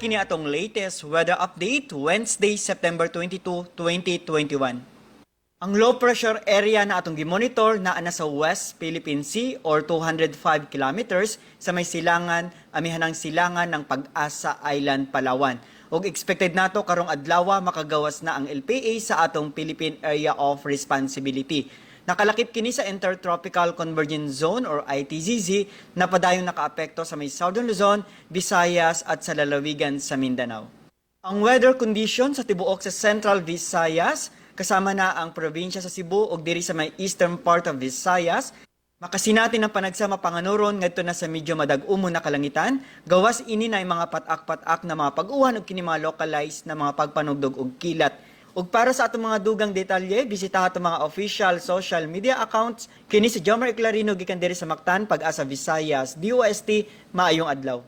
Kini atong latest weather update Wednesday, September 22, 2021. Ang low pressure area na atong gimonitor naa na sa West Philippine Sea or 205 kilometers sa may silangan, amihanang silangan ng Pag-asa Island, Palawan. Ug expected nato karong adlaw makagawas na ang LPA sa atong Philippine Area of Responsibility. Nakalakip kini sa Intertropical Convergence Zone or ITCZ na padayong nakaapekto sa may Southern Luzon, Visayas at sa lalawigan sa Mindanao. Ang weather condition sa tibuok sa Central Visayas, kasama na ang probinsya sa Cebu ug diri sa may eastern part of Visayas, makasinati ng panagsama panganuron ngadto na sa medyo madag-umon na kalangitan, gawas ini na mga patak-patak na mga pag-uwan ug kini mga localized na mga pagpanugdog og kilat. Ug para sa atong mga dugang detalye, bisitaha atong mga official social media accounts. Kini si Jomar Eclarino gikan diri sa Mactan, Pag-asa, Visayas, DOST, maayong adlaw.